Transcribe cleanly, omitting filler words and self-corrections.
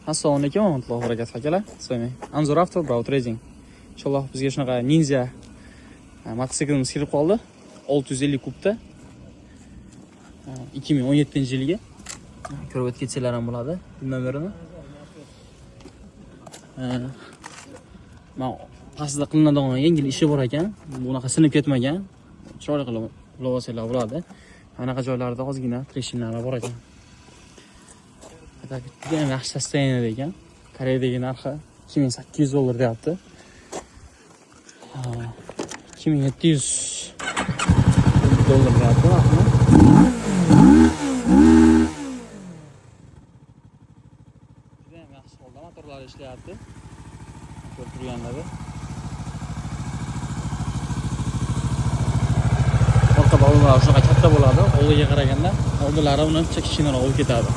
Assalomu alaykum va rahmatullohi va barakatuh akalar. С вами Anzur Avto, Bravo Trading. Inshaalloh bizga shunaqa Ninja mototsiklimiz kirib qoldi. 650 kubda. 2017-yilgi. Ko'rib o'tib ketsanglar ham bo'ladi nomerini. Men pastda qilinadigan yengil ishi bor ekan. Bunaqa sinib ketmagan. Chiroyli qilib ulab olsanglar bo'ladi. Anaqa joylarda ozgina treshinalar bor ekan. Juda ham yaxshi состояние ekan. Koreyadagi narxi 2800 dollar deyapti. 2700 dollar deyapti narxini. Juda ham yaxshi holda motorlari ishlayapti. Ko'rib turganlar. Orqa balonlar shunaqa katta bo'ladi. Oldiga qaraganda oldilari uni kichkinaroq bo'lib ketadi.